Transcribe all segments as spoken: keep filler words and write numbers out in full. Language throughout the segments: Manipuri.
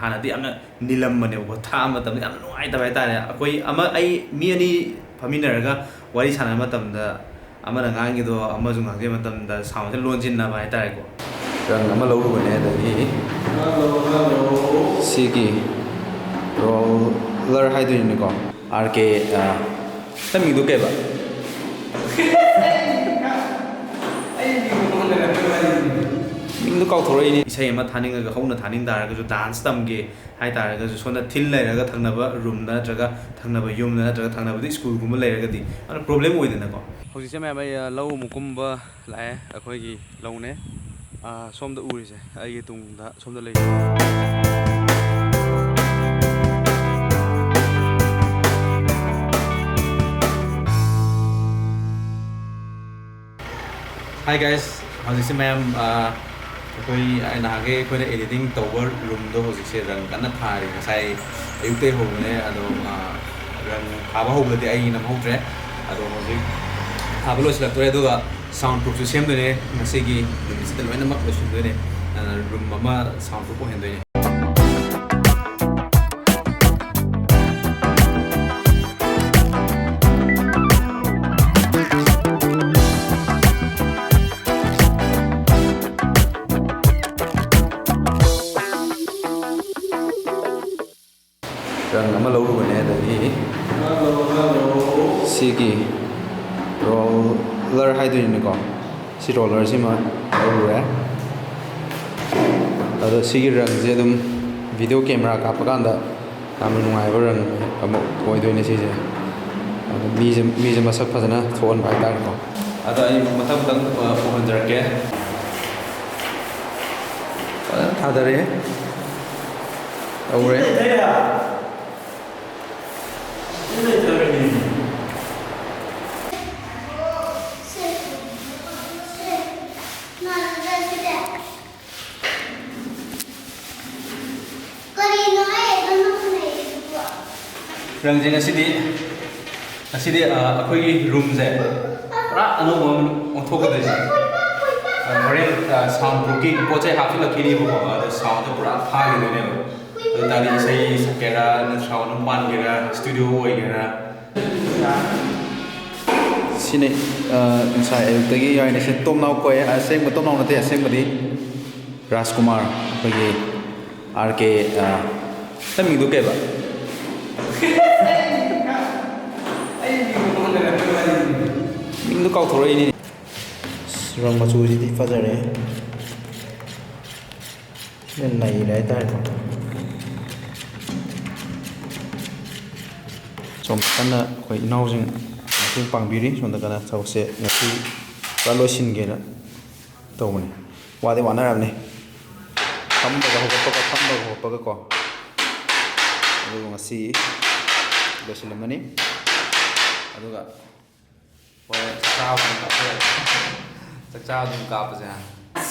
ꯍꯥꯟꯅꯗꯤ ꯌꯥꯝꯅ ꯅꯤꯜꯂꯝꯕꯅꯦꯕꯀꯣ, ꯊꯥꯕ ꯃꯇꯝꯗ ꯌꯥꯝꯅ ꯅꯨꯡꯉꯥꯏꯇꯕ ꯍꯥꯏꯇꯥꯔꯦ꯫ ꯑꯩꯈꯣꯏ ꯑꯃ, ꯑꯩ, ꯃꯤ ꯑꯅꯤ ꯐꯝꯃꯤꯟꯅꯔꯒ ꯋꯥꯔꯤ ꯁꯥꯟꯅꯕ ꯃꯇꯝꯗ, ꯑꯃꯅ ꯉꯥꯡꯉꯤꯗꯣ ꯑꯃꯁꯨ ꯉꯥꯡꯖꯕ ꯃꯇꯝꯗ soundꯁꯦ ꯂꯣꯟꯁꯤꯟꯅꯕ ꯍꯥꯏꯇꯥꯔꯦꯀꯣ꯫ ꯔꯪ ꯑꯃ ꯂꯧꯔꯨꯕꯅꯦ, ꯑꯗꯒꯤ ꯁꯤꯒꯤ roller ꯍꯥꯏꯗꯣꯏꯅꯤꯀꯣ, ꯑꯥꯔ ꯀꯦ, ꯑꯥ, ꯅꯪ ꯃꯤꯡꯗꯣ ꯀꯩꯕ? ꯃꯤꯡꯗꯣ ꯀꯥꯎꯊꯣꯔꯛꯏꯅꯦ꯫ ꯏꯁꯩ ꯑꯃ ꯊꯥꯅꯤꯡꯉꯒ ꯍꯧꯅ ꯊꯥꯅꯤꯡ ꯇꯥꯔꯒꯁꯨ, dance ꯇꯝꯒꯦ ꯍꯥꯏ ꯇꯥꯔꯒꯁꯨ, ꯁꯣꯝꯗ ꯊꯤꯜ ꯂꯩꯔꯒ ꯊꯪꯅꯕ roomꯗ ꯅꯠꯇ꯭ꯔꯒ ꯊꯪꯅꯕ ꯌꯨꯝꯗ ꯅꯠꯇ꯭ꯔꯒ ꯊꯪꯅꯕꯗ schoolꯒꯨꯝꯕ ꯂꯩꯔꯒꯗꯤ ꯑꯗꯨꯅ problem ꯑꯣꯏꯗꯅꯀꯣ꯫ ꯍꯧꯖꯤꯛꯁꯦ ꯃꯌꯥꯝ ꯑꯩ, ꯑ, ꯂꯧ ꯑꯃꯨꯛ ꯀꯨꯝꯕ ꯂꯥꯛꯑꯦ ꯑꯩꯈꯣꯏꯒꯤ ꯂꯧꯅꯦ꯫ ꯑ, ꯁꯣꯝꯗ ꯎꯔꯤꯁꯦ ꯑꯩꯒꯤ ꯇꯨꯡꯗ ꯁꯣꯝꯗ ꯂꯩ꯫ Hi guys, ꯍꯧꯖꯤꯛꯁꯦ ꯃꯌꯥꯝ, ꯑ, ꯑꯩꯈꯣꯏ ꯅꯍꯥꯟꯈꯩ ꯑꯩꯈꯣꯏꯅ editing ꯇꯧꯕ roomꯗꯣ ꯍꯧꯖꯤꯛꯁꯦ ꯔꯪ ꯀꯟꯅ ꯊꯥꯔꯤ꯫ ꯉꯁꯥꯏ ꯑꯌꯨꯛꯇꯩ ꯍꯧꯕꯅꯦ, ꯑꯗꯣ, ꯑ, ꯔꯪ ꯊꯥꯕ ꯍꯧꯕꯗꯗꯤ ꯑꯩ ꯅꯝꯍꯧꯗ꯭ꯔꯦ꯫ ꯑꯗꯣ ꯍꯧꯖꯤꯛ ꯊꯥꯕ ꯂꯣꯏꯁꯤꯜꯂꯛꯇꯣꯔꯦ, ꯑꯗꯨꯒ sound proofꯁꯨ ꯁꯦꯝꯗꯣꯏꯅꯦ꯫ ꯉꯁꯤꯒꯤ ꯅꯨꯃꯤꯠꯁꯤꯗ ꯂꯣꯏꯅꯃꯛ ꯂꯣꯏꯁꯤꯟꯗꯣꯏꯅꯦ꯫ ꯑ, room ꯑꯃ sound proof ꯑꯣꯏꯍꯟꯗꯣꯏꯅꯦ꯫ ꯔꯪ ꯑꯃ ꯂꯧꯔꯨꯕꯅꯦ, ꯑꯗꯒꯤ ꯁꯤꯒꯤ roller ꯍꯥꯏꯗꯣꯏꯅꯤꯀꯣ, ꯁꯤ rollerꯁꯤꯃ ꯂꯧꯔꯨꯔꯦ꯫ ꯑꯗꯣ ꯁꯤꯒꯤ ꯔꯪꯁꯦ ꯑꯗꯨꯝ video camera ꯀꯥꯞꯄ ꯀꯥꯟꯗ ꯌꯥꯝꯅ ꯅꯨꯡꯉꯥꯏꯕ ꯔꯪ ꯑꯃ ꯑꯣꯏꯗꯣꯏꯅꯦ ꯁꯤꯁꯦ꯫ ꯑꯗꯣ ꯃꯤꯁꯦ, ꯃꯤꯁꯦ ꯃꯁꯛ ꯐꯖꯅ ꯊꯣꯛꯍꯟꯕ ꯍꯥꯏꯇꯥꯔꯦꯀꯣ꯫ ꯑꯗꯣ ꯑꯩ ꯃꯊꯪ ꯃꯊꯪ, ꯑ, ꯎꯍꯟꯖꯔꯛꯀꯦ꯫ ꯐꯖꯅ ꯊꯥꯗꯔꯦ꯫ ꯇꯧꯔꯦ꯫ ꯀꯔꯤꯅꯣ ꯑꯩ ꯑꯗꯨꯝ ꯅꯣꯛꯅꯩꯁꯤꯕꯣ? ꯔꯪꯁꯦ ꯉꯁꯤꯗꯤ, ꯉꯁꯤꯗꯤ, ꯑ, ꯑꯩꯈꯣꯏꯒꯤ roomꯁꯦ ꯄꯨꯔꯥ ꯑꯅꯧꯕ ꯑꯃ ꯑꯣꯟꯊꯣꯛꯀꯗꯣꯏꯅꯦ꯫ ꯑ, ꯍꯣꯔꯦꯟ, ꯑ, sound proofꯀꯤ ꯄꯣꯠ ꯆꯩ ꯍꯥꯞꯆꯤꯜꯂꯛꯈꯤꯅꯦꯕꯀꯣ, ꯑꯗꯣ soundꯁꯦ ꯄꯨꯔꯥ ꯐꯥꯈꯤꯗꯣꯏꯅꯦꯕ꯫ ꯑꯗꯨ ꯇꯥꯔꯗꯤ ꯏꯁꯩ ꯁꯛꯀꯦꯔꯥ, ꯅꯠꯇ꯭ꯔꯒ ꯑꯗꯨꯝ ꯄꯥꯟꯒꯦꯔꯥ, ꯁ꯭ꯇꯨꯗꯤꯑꯣ ꯑꯣꯏꯒꯦꯔꯥ? ꯁꯤꯅꯤ, ꯑ, ꯉꯁꯥꯏ ꯑꯌꯨꯛꯇꯒꯤ ꯌꯥꯎꯔꯤꯅꯦ꯫ ꯁꯤ ꯇꯣꯝꯅꯥꯎ ꯀꯣꯏ, ꯑꯁꯦꯡꯕ ꯇꯣꯝꯅꯥꯎ ꯅꯠꯇꯦ, ꯑꯁꯦꯡꯕꯗꯤ ꯔꯥꯖꯀꯨꯃꯥꯔ, ꯑꯩꯈꯣꯏꯒꯤ ꯑꯥꯔ ꯀꯦ, ꯑ, ꯅꯪ ꯃꯤꯡꯗꯣ ꯀꯩꯕ? ꯃꯤꯡꯗꯣ ꯀꯥꯎꯊꯣꯔꯛꯏꯅꯦ꯫ ꯑꯁ, ꯔꯪ ꯃꯆꯨꯁꯤꯗꯤ ꯐꯖꯔꯦ꯫ ꯁꯤꯅ ꯅꯩꯔꯦ ꯍꯥꯏꯇꯥꯔꯦꯀꯣ꯫ ꯁꯣꯝ ꯀꯟꯅ ꯑꯩꯈꯣꯏ ꯏꯅꯥꯎꯁꯤꯡ ꯃꯇꯦꯡ ꯄꯥꯡꯕꯤꯔꯤ꯫ ꯁꯣꯝꯗ ꯀꯟꯅ ꯊꯕꯛꯁꯦ ꯉꯁꯤ ꯄꯨꯔꯥ ꯂꯣꯏꯁꯤꯟꯒꯦꯅ ꯇꯧꯕꯅꯤ꯫ ꯋꯥꯗꯤ ꯋꯥꯅꯔꯕꯅꯤ꯫ ꯐꯝꯕꯒ ꯍꯧꯒꯠꯄꯒ, ꯐꯝꯕꯒ ꯍꯧꯒꯠꯄꯒ ꯀꯣ꯫ ꯑꯗꯨꯕꯨ ꯉꯁꯤ ꯂꯣꯏꯁꯤꯜꯂꯝꯃꯅꯤ꯫ ꯑꯗꯨꯒ ꯍꯣꯏ, ꯆꯥꯛ ꯆꯥꯕ ꯑꯗꯨꯝ ꯀꯥꯞꯄ ꯌꯥꯏ꯫ ꯆꯥꯛ ꯆꯥꯕ ꯑꯗꯨꯝ ꯀꯥꯞꯄꯁꯦ꯫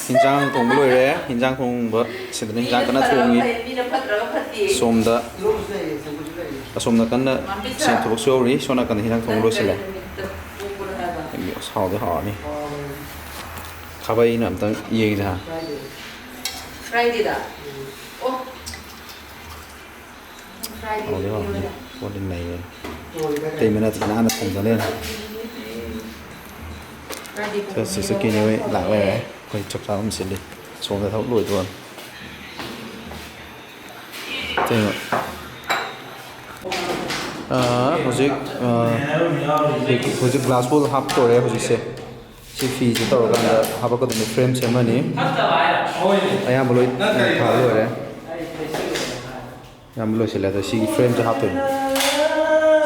ꯍꯤꯟꯖꯥꯡ ꯊꯣꯡꯕ ꯂꯣꯏꯔꯦ꯫ ꯍꯤꯟꯖꯥꯡ ꯊꯣꯡꯕ ꯁꯤꯗꯅ ꯍꯤꯟꯖꯥꯡ ꯀꯟꯅ ꯊꯣꯡꯉꯤ꯫ ꯃꯤꯅ ꯐꯠꯇ꯭ꯔꯒ ꯐꯠꯇꯦ꯫ ꯁꯣꯝꯗ, ꯑꯁꯣꯝ ꯅꯥꯀꯟꯗ ꯁꯦꯝ ꯊꯕꯛ ꯁꯨꯍꯧꯔꯤ꯫ ꯁꯣꯝ ꯅꯥꯀꯟꯗ ꯍꯤꯟꯖꯥꯡ ꯊꯣꯡꯕ ꯂꯣꯏꯁꯤꯜꯂꯦ꯫ ꯑꯗꯒꯤ ꯑꯁ, ꯍꯥꯎꯗꯤ ꯍꯥꯎꯔꯅꯤ꯫ ꯈꯥꯕꯩꯅ ꯑꯝꯇꯪ ꯌꯦꯡꯁꯦ ꯍꯥ꯫ Fridayꯗ? ꯑꯣ꯫ ꯍꯥꯎꯗꯤ ꯍꯥꯎꯅꯤ꯫ ꯄꯣꯠꯇꯤ ꯅꯩꯔꯦ꯫ ꯏꯇꯩꯃꯅ ꯅꯥꯟꯅ ꯊꯣꯡꯖ ꯂꯩꯔꯦ꯫ ꯆꯠꯁꯤ ꯆꯠꯈꯤꯅꯤ ꯍꯣꯏ ꯂꯥꯛ ꯂꯩꯔꯦ꯫ ꯑꯩꯈꯣꯏ ꯆꯥꯛ ꯆꯥꯐꯝ ꯁꯤꯜꯂꯤ꯫ ꯁꯣꯝꯗ ꯊꯕꯛ ꯂꯣꯏꯗꯣꯔꯝꯅꯤ꯫ ꯏꯇꯩꯃ꯫ ꯑꯥ, ꯍꯧꯖꯤꯛ, ꯑꯥ, ꯍꯧꯖꯤꯛ glass wool ꯍꯥꯞꯇꯣꯔꯦ ꯍꯧꯖꯤꯛꯁꯦ꯫ ꯁꯤ ꯐꯤꯁꯦ ꯇꯧꯔꯀꯥꯟꯗ ꯍꯥꯄꯛꯀꯗꯣꯏꯅꯤ꯫ Frame ꯁꯦꯝꯃꯅꯤ꯫ ꯑꯌꯥꯝꯕ ꯂꯣꯏ ꯊꯥꯕ ꯂꯣꯏꯔꯦ꯫ ꯑꯌꯥꯝꯕ ꯂꯣꯏꯁꯤꯜꯂꯦ꯫ ꯑꯗꯣ ꯁꯤꯒꯤ frameꯁꯦ ꯍꯥꯞꯇꯣꯏꯅꯤ꯫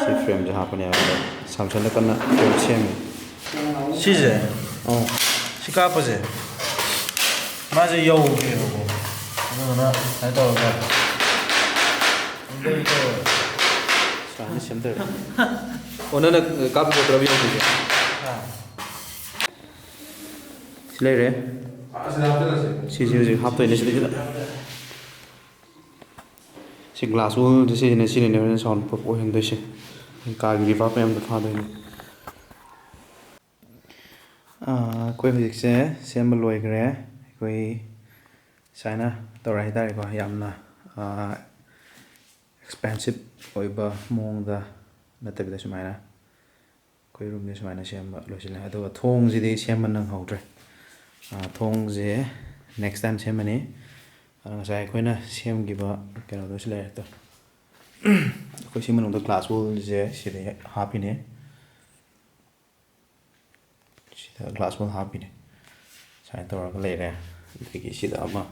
ꯁꯤ frameꯁꯦ ꯍꯥꯞꯄꯅꯦꯕ꯫ ꯑꯗꯣ ꯁꯥꯝꯁꯟꯅ ꯀꯟꯅ frame ꯁꯦꯝꯃꯤ꯫ ꯁꯤꯁꯦ? ꯑꯧ꯫ ꯁꯤ ꯀꯥꯞꯄꯁꯦ? ꯃꯥꯁꯦ ꯌꯧꯗꯦꯕꯀꯣ꯫ ꯑꯗꯨꯗꯨꯅ ꯁꯨꯃꯥꯏꯅ ꯇꯧꯔꯒ ꯑꯝꯇꯪ ꯇꯧꯔꯒ ꯁꯨꯃꯥꯏꯅ ꯁꯦꯝꯗꯣꯏꯕ꯫ ꯑꯣ, ꯅꯪꯅ ꯀꯥꯞꯄ ꯈꯣꯠꯇ꯭ꯔꯕ ꯌꯧꯗꯣꯏꯁꯦ? ꯑꯥ꯫ ꯁꯤ ꯂꯩꯔꯦ꯫ ꯁꯤꯁꯦ ꯍꯧꯖꯤꯛ ꯍꯥꯞꯇꯣꯏꯅꯦ ꯁꯤꯗꯩꯁꯤꯗ꯫ ꯁꯤ glass woolꯁꯦ ꯁꯤꯁꯤꯅ, ꯁꯤꯅꯅꯦ ꯍꯣꯔꯦꯟ sound proof ꯑꯣꯏꯍꯟꯗꯣꯏꯁꯦ꯫ ꯀꯥꯒꯤ reverb ꯃꯌꯥꯝꯗꯣ ꯐꯥꯗꯣꯏꯅꯦ꯫ ꯑꯥ, ꯑꯩꯈꯣꯏ ꯍꯧꯖꯤꯛꯁꯦ ꯁꯦꯝꯕ ꯂꯣꯏꯈ꯭ꯔꯦ꯫ ꯑꯩꯈꯣꯏ ꯁꯨꯃꯥꯏꯅ ꯇꯧꯔꯦ ꯍꯥꯏꯇꯥꯔꯦꯀꯣ꯫ ꯌꯥꯝꯅ, ꯑꯦꯛꯁꯄꯦꯟꯁꯤꯞ ꯑꯣꯏꯕ ꯃꯑꯣꯡꯗ ꯅꯠꯇꯕꯤꯗ ꯁꯨꯃꯥꯏꯅ ꯑꯩꯈꯣꯏ ꯔꯨꯝꯁꯦ ꯁꯨꯃꯥꯏꯅ ꯁꯦꯝꯕ ꯂꯣꯏꯁꯤꯜꯂꯦ꯫ ꯑꯗꯨꯒ ꯊꯣꯡꯁꯤꯗꯤ ꯁꯦꯝꯕ ꯅꯪꯍꯧꯗ꯭ꯔꯦ꯫ ꯑꯥ, ꯊꯣꯡꯁꯦ ꯅꯦꯛꯁ ꯇꯥꯏꯝ ꯁꯦꯝꯃꯅꯤ꯫ ꯑꯗꯣ ꯉꯁꯥꯏ ꯑꯩꯈꯣꯏꯅ ꯁꯦꯝꯈꯤꯕ ꯀꯩꯅꯣꯗꯣ ꯁꯤ ꯂꯩꯔꯦ꯫ ꯑꯗꯣ ꯑꯩꯈꯣꯏ ꯁꯤ ꯃꯅꯨꯡꯗ ꯒ꯭ꯂꯥꯁ ꯋꯣꯜꯁꯦ ꯁꯤꯗ ꯍꯦꯛ ꯍꯥꯞꯄꯤꯅꯦ꯫ ꯁꯤꯗ ꯒ꯭ꯂꯥꯁ ꯋꯣꯜ ꯍꯥꯞꯄꯤꯅꯦ꯫ ꯁꯨꯃꯥꯏꯅ ꯇꯧꯔꯒ ꯂꯩꯔꯦ꯫ ꯑꯗꯒꯤ ꯁꯤꯗ ꯑꯃ,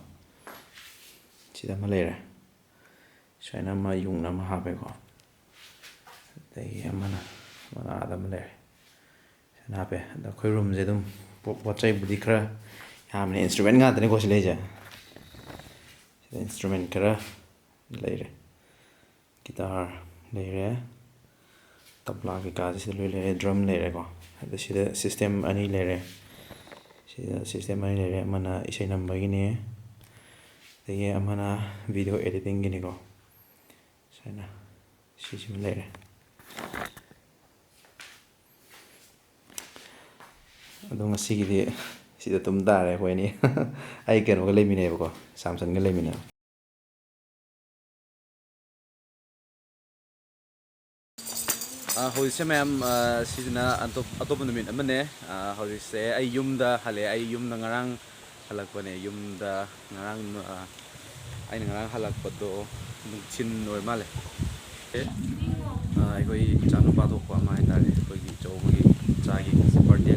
ꯁꯤꯗ ꯑꯃ ꯂꯩꯔꯦ꯫ ꯁꯨꯃꯥꯏꯅ ꯑꯃ ꯌꯨꯡꯅ ꯑꯃ ꯍꯥꯞꯄꯦꯀꯣ꯫ ꯑꯗꯒꯤ ꯑꯃꯅ, ꯑꯃꯅ ꯑꯥꯗ ꯑꯃ ꯂꯩꯔꯦ꯫ ꯁꯨꯃꯥꯏꯅ ꯍꯥꯞꯄꯦ꯫ ꯑꯗꯣ ꯑꯩꯈꯣꯏ ꯔꯨꯝꯁꯦ ꯑꯗꯨꯝ ꯄꯣ-, ꯄꯣꯠ ꯆꯩꯕꯨꯗꯤ ꯈꯔ ꯌꯥꯝꯕꯅꯦ, ꯏꯟꯁꯇ꯭ꯔꯨꯃꯦꯟ ꯉꯥꯛꯇꯅꯤꯀꯣ ꯁꯤ ꯂꯩꯁꯦ꯫ ꯁꯤꯗ ꯏꯟꯁꯇ꯭ꯔꯨꯃꯦꯟ ꯈꯔ ꯂꯩꯔꯦ꯫ ꯒꯤꯇꯥꯔ ꯂꯩꯔꯦ, ꯇꯕ꯭ꯂꯥ ꯀꯩꯀꯥꯁꯦ ꯁꯤꯗ ꯂꯣꯏ ꯂꯩꯔꯦ, ꯗ꯭ꯔꯝ ꯂꯩꯔꯦꯀꯣ꯫ ꯑꯗ ꯁꯤꯗ ꯁꯤꯁꯇꯦꯝ ꯑꯅꯤ ꯂꯩꯔꯦ꯫ ꯁꯤꯗ ꯁꯤꯁꯇꯦꯝ ꯑꯅꯤ ꯂꯩꯔꯦ, ꯑꯃꯅ ꯏꯁꯩ ꯅꯝꯕꯒꯤꯅꯤ, ꯑꯗꯒꯤ ꯑꯃꯅ ꯚꯤꯗꯤꯑꯣ ꯑꯦꯗꯤꯇꯤꯡꯒꯤꯅꯤꯀꯣ꯫ ꯁꯨꯃꯥꯏꯅ ꯁꯤꯁꯤꯃ ꯂꯩꯔꯦ꯫ ꯑꯗꯣ ꯉꯁꯤꯒꯤꯗꯤ ꯁꯤꯗ ꯇꯨꯝ ꯇꯥꯔꯦ ꯑꯩꯈꯣꯏ ꯑꯅꯤ꯫ ꯑꯩ ꯀꯩꯅꯣꯒ ꯂꯩꯃꯤꯟꯅꯩꯕꯀꯣ, ꯁꯥꯝꯁꯟꯒ ꯂꯩꯃꯤꯟꯅꯩ꯫ ꯑ, ꯍꯧꯖꯤꯛꯁꯦ ꯃꯌꯥꯝ, ꯑ, ꯁꯤꯁꯤꯅ ꯑꯇꯣꯞ-, ꯑꯇꯣꯞꯄ ꯅꯨꯃꯤꯠ ꯑꯃꯅꯦ꯫ ꯑ, ꯍꯧꯖꯤꯛꯁꯦ ꯑꯩ ꯌꯨꯝꯗ ꯍꯜꯂꯛꯑꯦ꯫ ꯑꯩ ꯌꯨꯝꯗ ꯉꯔꯥꯡ ꯍꯜꯂꯛꯄꯅꯦ꯫ ꯌꯨꯝꯗ ꯉꯔꯥꯡ, ꯑ, ꯑꯩꯅ ꯉꯔꯥꯡ ꯍꯜꯂꯛꯄꯗꯣ ꯅꯨꯡꯊꯤꯜ ꯑꯣꯏꯔ ꯃꯥꯜꯂꯦ꯫ ꯑ, ꯑꯩꯈꯣꯏ ꯏꯆꯥꯅꯨꯄꯥ ꯊꯣꯛꯄ ꯑꯃ ꯍꯥꯏꯇꯥꯔꯦ, ꯑꯩꯈꯣꯏꯒꯤ ꯏꯆꯧ ꯑꯃꯒꯤ ꯏꯆꯥꯒꯤ ꯕꯥꯔꯗꯦ,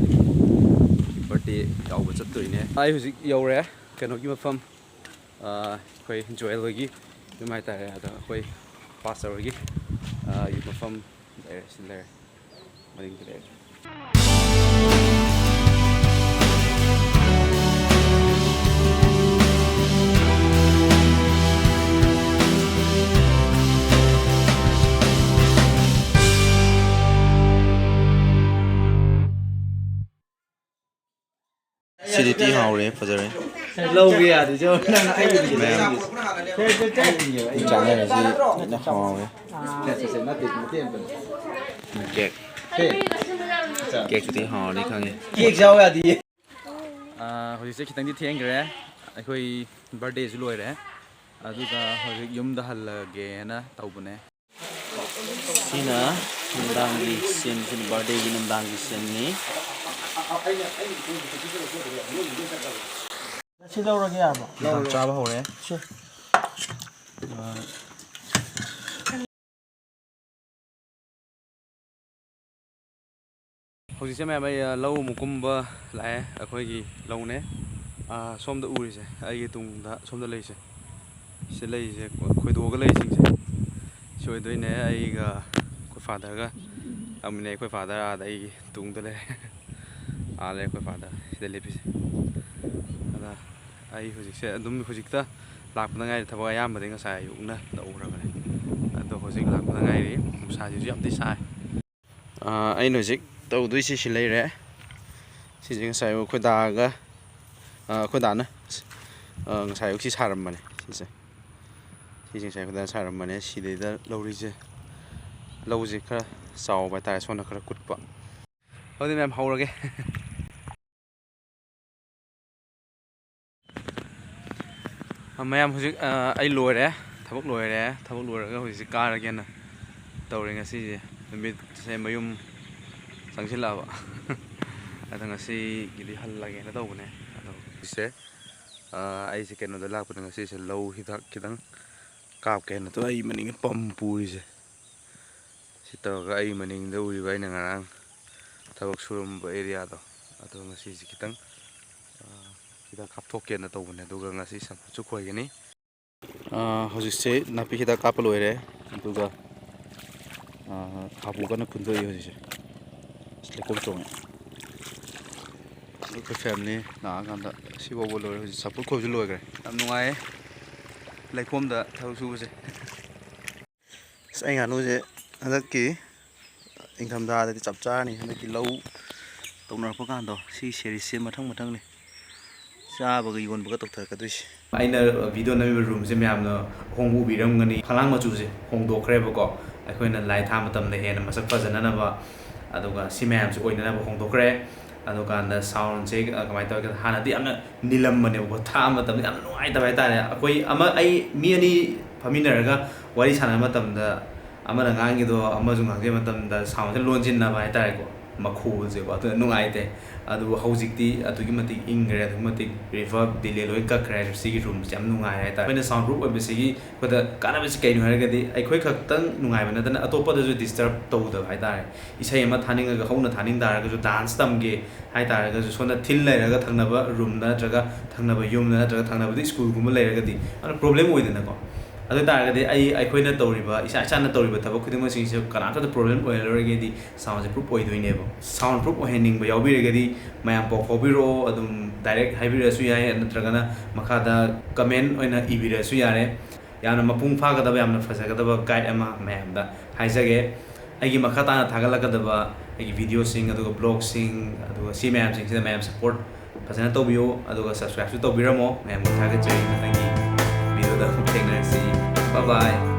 ꯕꯥꯔꯗꯦ ꯌꯥꯎꯕ ꯆꯠꯇꯣꯏꯅꯦ꯫ ꯑꯩ ꯍꯧꯖꯤꯛ ꯌꯧꯔꯦ ꯀꯩꯅꯣꯒꯤ ꯃꯐꯝ, ꯑ, ꯑꯩꯈꯣꯏ ꯖꯣꯌꯦꯜ ꯍꯣꯏꯒꯤ ꯌꯨꯝ ꯍꯥꯏꯇꯥꯔꯦ꯫ ꯑꯗꯣ ꯑꯩꯈꯣꯏ ꯄꯥꯁꯇꯔ ꯍꯣꯏꯒꯤ, ꯑ, ꯌꯨꯝ ꯃꯐꯝ ꯂꯩꯔꯦ, ꯁꯤ ꯂꯩꯔꯦ, ꯃꯅꯤꯡꯗ ꯂꯩꯔꯦ꯫ ꯁꯤꯗꯤ ꯊꯤ ꯍꯥꯎꯔꯦ, ꯐꯖꯔꯦ꯫ ꯂꯧꯒꯦ ꯌꯥꯗꯦ, ꯆꯣ, ꯅꯪ ꯑꯩꯒꯤꯗꯤ ꯃꯌꯥꯝ ꯆꯥꯅꯔꯤꯁꯤ ꯂꯣꯏꯅ ꯍꯥꯎꯔꯦ꯫ ꯁꯦ, ꯁꯦ, ꯁꯦ, ꯅꯠꯇꯦ, ꯅꯠꯇꯦ, ꯅꯠꯇꯦ꯫ ꯀꯦꯛ꯫ ꯁꯦ꯫ ꯀꯦꯛꯇꯨꯗꯤ ꯍꯥꯎꯔꯅꯤ ꯈꯪꯉꯦ꯫ ꯀꯦꯛ ꯆꯥꯎ ꯌꯥꯗꯤꯌꯦ꯫ ꯑꯥ, ꯍꯧꯖꯤꯛꯁꯦ ꯈꯤꯇꯪꯗꯤ ꯊꯦꯡꯈ꯭ꯔꯦ꯫ ꯑꯩꯈꯣꯏ ꯕꯥꯔꯗꯦꯁꯨ ꯂꯣꯏꯔꯦ꯫ ꯑꯗꯨꯒ ꯍꯧꯖꯤꯛ ꯌꯨꯝꯗ ꯍꯜꯂꯒꯦꯅ ꯇꯧꯕꯅꯦ꯫ ꯁꯤꯅ ꯅꯨꯡꯗꯥꯡꯒꯤ ꯁꯤꯟ, ꯁꯤꯅ ꯕꯥꯔꯗꯦꯒꯤ ꯅꯨꯡꯗꯥꯡꯒꯤ ꯁꯤꯟꯅꯤ꯫ ꯁꯤ ꯂꯧꯔꯒꯦ ꯌꯥꯔꯕꯣ? ꯆꯥꯕ ꯍꯧꯔꯦ꯫ ꯁꯦ꯫ ꯍꯧꯖꯤꯛꯁꯦ ꯃꯌꯥꯝ ꯑꯩ, ꯑ, ꯂꯧ ꯑꯃꯨꯛ ꯀꯨꯝꯕ ꯂꯥꯛꯑꯦ꯫ ꯑꯩꯈꯣꯏꯒꯤ ꯂꯧꯅꯦ꯫ ꯑ, ꯁꯣꯝꯗ ꯎꯔꯤꯁꯦ, ꯑꯩꯒꯤ ꯇꯨꯡꯗ ꯁꯣꯝꯗ ꯂꯩꯔꯤꯁꯦ, ꯁꯤ ꯂꯩꯔꯤꯁꯦ, ꯈꯣꯏꯗꯣꯛꯑꯒ ꯂꯩꯔꯤꯁꯤꯡꯁꯦ, ꯁꯤ ꯑꯣꯏꯗꯣꯏꯅꯦ꯫ ꯑꯩꯒ ꯑꯩꯈꯣꯏ ꯐꯥꯗꯔꯒ ꯂꯥꯛꯃꯤꯟꯅꯩ꯫ ꯑꯩꯈꯣꯏ ꯐꯥꯗꯔ ꯑꯥꯗ ꯑꯩꯒꯤ ꯇꯨꯡꯗ ꯂꯩꯔꯦ꯫ ꯑꯥ ꯂꯩꯔꯦ ꯑꯩꯈꯣꯏ ꯐꯥꯗꯔ ꯁꯤꯗ ꯂꯦꯞꯄꯤꯁꯦ꯫ ꯑꯗ ꯑꯩ ꯍꯧꯖꯤꯛꯁꯦ ꯑꯗꯨꯝ ꯍꯧꯖꯤꯛꯇ ꯂꯥꯛꯄꯗ ꯉꯥꯏꯔꯤ꯫ ꯊꯕꯛ ꯑꯌꯥꯝꯕꯗꯤ ꯉꯁꯥꯏ ꯑꯌꯨꯛꯅ ꯇꯧꯈ꯭ꯔꯕꯅꯦ꯫ ꯑꯗꯣ ꯍꯧꯖꯤꯛ ꯂꯥꯛꯄꯗ ꯉꯥꯏꯔꯤ꯫ ꯅꯨꯡꯁꯥꯁꯤꯁꯨ ꯌꯥꯝ ꯊꯤ ꯁꯥꯏ꯫ ꯑꯥ, ꯑꯩꯅ ꯍꯧꯖꯤꯛ ꯇꯧꯗꯣꯏꯁꯤ ꯁꯤ ꯂꯩꯔꯦ꯫ ꯁꯤꯁꯦ ꯉꯁꯥꯏ ꯑꯌꯨꯛ ꯑꯩꯈꯣꯏ ꯗꯥꯒ, ꯑꯥ, ꯑꯩꯈꯣꯏ ꯗꯥꯅ, ꯑꯥ, ꯉꯁꯥꯏ ꯑꯌꯨꯛ ꯁꯤ ꯁꯥꯔꯝꯕꯅꯦ꯫ ꯁꯤꯁꯦ, ꯁꯤꯁꯦ ꯉꯁꯥꯏ ꯑꯩꯈꯣꯏ ꯗꯥꯅ ꯁꯥꯔꯝꯕꯅꯦ꯫ ꯁꯤꯗꯩꯗ ꯂꯧꯔꯤꯁꯦ, ꯂꯧꯁꯦ ꯈꯔ ꯆꯥꯎꯕ ꯍꯥꯏꯇꯥꯔꯦ, ꯁꯣꯝꯅ ꯈꯔ ꯀꯨꯠꯄ꯫ ꯑꯗꯨꯗꯤ ꯃꯌꯥꯝ ꯍꯧꯔꯒꯦ꯫ ꯃꯌꯥꯝ ꯍꯧꯖꯤꯛ, ꯑ, ꯑꯩ ꯂꯣꯏꯔꯦ, ꯊꯕꯛ ꯂꯣꯏꯔꯦ꯫ ꯊꯕꯛ ꯂꯣꯏꯔꯒ ꯍꯧꯖꯤꯛꯁꯦ ꯀꯥꯔꯒꯦꯅ ꯇꯧꯔꯦ꯫ ꯉꯁꯤꯁꯦ ꯅꯨꯃꯤꯠꯁꯦ ꯃꯌꯨꯝ ꯆꯪꯁꯤꯜꯂꯛꯑꯕ꯫ ꯑꯗꯣ ꯉꯁꯤꯒꯤꯗꯤ ꯍꯜꯂꯒꯦꯅ ꯇꯧꯕꯅꯦ꯫ ꯑꯗꯣ ꯁꯤꯁꯦ, ꯑ, ꯑꯩꯁꯦ ꯀꯩꯅꯣꯗ ꯂꯥꯛꯄꯅꯦ ꯉꯁꯤꯁꯦ, ꯂꯧ ꯍꯤꯗꯥꯛ ꯈꯤꯇꯪ ꯀꯥꯞꯀꯦꯅ꯫ ꯑꯗꯣ ꯑꯩ ꯃꯅꯤꯡꯗ ꯄꯝ ꯄꯨꯔꯤꯁꯦ꯫ ꯁꯤ ꯇꯧꯔꯒ ꯑꯩ ꯃꯅꯤꯡꯗ ꯎꯔꯤꯕ ꯑꯩꯅ ꯉꯔꯥꯡ ꯊꯕꯛ ꯁꯨꯔꯝꯕ ꯑꯦꯔꯤꯌꯥꯗꯣ, ꯑꯗꯣ ꯉꯁꯤꯁꯦ ꯈꯤꯇꯪ, ꯑ, ꯍꯤꯗꯥꯛ ꯀꯥꯞꯊꯣꯛꯀꯦꯅ ꯇꯧꯕꯅꯦ꯫ ꯑꯗꯨꯒ ꯉꯁꯤ ꯁꯝꯄꯣꯠꯁꯨ ꯈꯣꯏꯒꯅꯤ꯫ ꯑ, ꯍꯧꯖꯤꯛꯁꯦ ꯅꯥꯄꯤ ꯍꯤꯗꯥꯛ ꯀꯥꯞꯄ ꯂꯣꯏꯔꯦ꯫ ꯑꯗꯨꯒ, ꯑ, ꯍꯥꯄꯨ ꯀꯟꯅ ꯈꯨꯟꯗꯣꯛꯏ ꯍꯧꯖꯤꯛꯁꯦ꯫ ꯑꯁ, ꯂꯩꯈꯣꯝ ꯆꯣꯡꯉꯦ꯫ ꯑꯩꯈꯣꯏ ꯐꯦꯃꯤꯂꯤ ꯂꯥꯛꯑꯀꯥꯟꯗ ꯁꯤꯐꯥꯎꯕ ꯂꯣꯏꯔꯦ꯫ ꯍꯧꯖꯤꯛ ꯁꯝꯄꯣꯠ ꯈꯣꯏꯕꯁꯨ ꯂꯣꯏꯈ꯭ꯔꯦ꯫ ꯌꯥꯝ ꯅꯨꯡꯉꯥꯏꯌꯦ ꯂꯩꯈꯣꯝꯗ ꯊꯕꯛ ꯁꯨꯕꯁꯦ꯫ ꯑꯁ, ꯑꯩ ꯉꯥꯅꯨꯁꯦ ꯍꯟꯗꯛꯀꯤ ꯏꯪꯊꯝꯊꯥꯗꯗꯤ ꯆꯞ ꯆꯥꯔꯅꯤ꯫ ꯍꯟꯗꯛꯀꯤ ꯂꯧ ꯇꯧꯅꯔꯛꯄ ꯀꯥꯟꯗꯣ, ꯁꯤ ꯁꯦꯔꯤꯁꯁꯦ ꯃꯊꯪ ꯃꯊꯪꯅꯤ ꯆꯥꯕꯒ ꯌꯣꯟꯕꯒ ꯇꯧꯊꯔꯛꯀꯗꯣꯏꯁꯦ꯫ ꯑꯩꯅ ꯚꯤꯗꯤꯑꯣ ꯅꯝꯃꯤꯕ ꯔꯨꯝꯁꯦ ꯃꯌꯥꯝꯅ ꯑꯍꯣꯡꯕ ꯎꯕꯤꯔꯝꯒꯅꯤ꯫ ꯐꯂꯥꯡ ꯃꯆꯨꯁꯦ ꯍꯣꯡꯗꯣꯛꯈ꯭ꯔꯦꯕꯀꯣ꯫ ꯑꯩꯈꯣꯏꯅ ꯂꯥꯏ ꯊꯥ ꯃꯇꯝꯗ ꯍꯦꯟꯅ ꯃꯁꯛ ꯐꯖꯅꯅꯕ, ꯑꯗꯨꯒ ꯁꯤ ꯃꯌꯥꯝꯁꯦ ꯑꯣꯏꯅꯅꯕ ꯍꯣꯡꯗꯣꯛꯈ꯭ꯔꯦ꯫ ꯑꯗꯨꯀꯥꯟꯗ soundꯁꯦ ꯀꯃꯥꯏꯅ ꯇꯧꯒꯦ, ꯍꯥꯟꯅꯗꯤ ꯌꯥꯝꯅ ꯅꯤꯜꯂꯝꯕꯅꯦꯕꯀꯣ, ꯊꯥꯕ ꯃꯇꯝꯗ ꯌꯥꯝ ꯅꯨꯡꯉꯥꯏꯇꯕ ꯍꯥꯏꯇꯥꯔꯦ꯫ ꯑꯩꯈꯣꯏ ꯑꯃ ꯑꯩ ꯃꯤ ꯑꯅꯤ ꯐꯝꯃꯤꯟꯅꯔꯒ ꯋꯥꯔꯤ ꯁꯥꯟꯅꯕ ꯃꯇꯝꯗ ꯑꯃꯅ ꯉꯥꯡꯉꯤꯗꯣ ꯑꯃꯁꯨ ꯉꯥꯡꯖꯕ ꯃꯇꯝꯗ soundꯁꯦ ꯂꯣꯟꯁꯤꯟꯅꯕ ꯍꯥꯏꯇꯥꯔꯦꯀꯣ, ꯃꯈꯣꯜꯁꯦꯀꯣ, ꯑꯗꯨꯅ ꯅꯨꯡꯉꯥꯏꯇꯦ꯫ ꯑꯗꯨꯕꯨ ꯍꯧꯖꯤꯛꯇꯤ ꯑꯗꯨꯛꯀꯤ ꯃꯇꯤꯛ ꯏꯪꯈ꯭ꯔꯦ, ꯑꯗꯨꯛꯀꯤ ꯃꯇꯤꯛ reverb delay ꯂꯣꯏ ꯀꯛꯈ꯭ꯔꯦ꯫ ꯁꯤꯒꯤ roomꯁꯦ ꯌꯥꯝ ꯅꯨꯡꯉꯥꯏꯔꯦ ꯍꯥꯏꯇꯥꯔꯦ꯫ ꯑꯩꯈꯣꯏꯅ sound proof ꯑꯣꯏꯕꯁꯤꯒꯤ ꯑꯩꯈꯣꯏꯗ ꯀꯥꯟꯅꯕꯁꯤ ꯀꯩꯅꯣ ꯍꯥꯏꯔꯒꯗꯤ, ꯑꯩꯈꯣꯏ ꯈꯛꯇꯪ ꯅꯨꯡꯉꯥꯏꯕ ꯅꯠꯇꯅ ꯑꯇꯣꯞꯄꯗꯁꯨ disturb ꯇꯧꯗꯕ ꯍꯥꯏꯇꯥꯔꯦ꯫ ꯏꯁꯩ ꯑꯃ ꯊꯥꯅꯤꯡꯉꯒ ꯍꯧꯅ ꯊꯥꯅꯤꯡ ꯇꯥꯔꯒꯁꯨ, dance ꯇꯝꯒꯦ ꯍꯥꯏ ꯇꯥꯔꯒꯁꯨ, ꯁꯣꯝꯗ ꯊꯤꯜ ꯂꯩꯔꯒ ꯊꯪꯅꯕ roomꯗ ꯅꯠꯇ꯭ꯔꯒ ꯊꯪꯅꯕ ꯌꯨꯝꯗ ꯅꯠꯇ꯭ꯔꯒ ꯊꯪꯅꯕꯗ schoolꯒꯨꯝꯕ ꯂꯩꯔꯒꯗꯤ ꯑꯗꯨꯅ problem ꯑꯣꯏꯗꯅꯀꯣ꯫ ꯑꯗꯨ ꯑꯣꯏ ꯇꯥꯔꯒꯗꯤ ꯑꯩ, ꯑꯩꯈꯣꯏꯅ ꯇꯧꯔꯤꯕ, ꯏꯁꯥ ꯏꯁꯥꯅ ꯇꯧꯔꯤꯕ ꯊꯕꯛ ꯈꯨꯗꯤꯡꯃꯛꯁꯤꯡꯁꯦ ꯀꯅꯥꯝꯇꯗ problem ꯑꯣꯏꯍꯜꯂꯔꯣꯏꯒꯦꯗꯤ soundꯁꯦ proof ꯑꯣꯏꯗꯣꯏꯅꯦꯕ꯫ Sound proof ꯑꯣꯏꯍꯟꯅꯤꯡꯕ ꯌꯥꯎꯕꯤꯔꯒꯗꯤ ꯃꯌꯥꯝ ꯄꯥꯎ ꯐꯥꯎꯕꯤꯔꯛꯑꯣ, ꯑꯗꯨꯝ direct ꯍꯥꯏꯕꯤꯔꯛꯑꯁꯨ ꯌꯥꯏ, ꯅꯠꯇ꯭ꯔꯒꯅ ꯃꯈꯥꯗ comment ꯑꯣꯏꯅ ꯏꯕꯤꯔꯛꯑꯁꯨ ꯌꯥꯔꯦ꯫ ꯌꯥꯝꯅ ꯃꯄꯨꯡ ꯐꯥꯒꯗꯕ, ꯌꯥꯝꯅ ꯐꯖꯒꯗꯕ guide ꯑꯃ ꯃꯌꯥꯝꯗ ꯍꯥꯏꯖꯒꯦ꯫ ꯑꯩꯒꯤ ꯃꯈꯥ ꯇꯥꯅ ꯊꯥꯒꯠꯂꯛꯀꯗꯕ ꯑꯩꯒꯤ videoꯁꯤꯡ, ꯑꯗꯨꯒ blogꯁꯤꯡ, ꯑꯗꯨꯒ ꯁꯤ ꯃꯌꯥꯝꯁꯤꯡꯁꯤꯗ ꯃꯌꯥꯝ support ꯐꯖꯅ ꯇꯧꯕꯤꯌꯨ, ꯑꯗꯨꯒ subscribeꯁꯨ ꯇꯧꯕꯤꯔꯝꯃꯣ꯫ ꯃꯌꯥꯝꯕꯨ ꯊꯥꯒꯠꯆꯔꯤ꯫ ꯃꯊꯪꯒꯤ videoꯗ ꯑꯃꯨꯛ ꯊꯦꯡꯅꯔꯁꯤ꯫ Bye bye꯫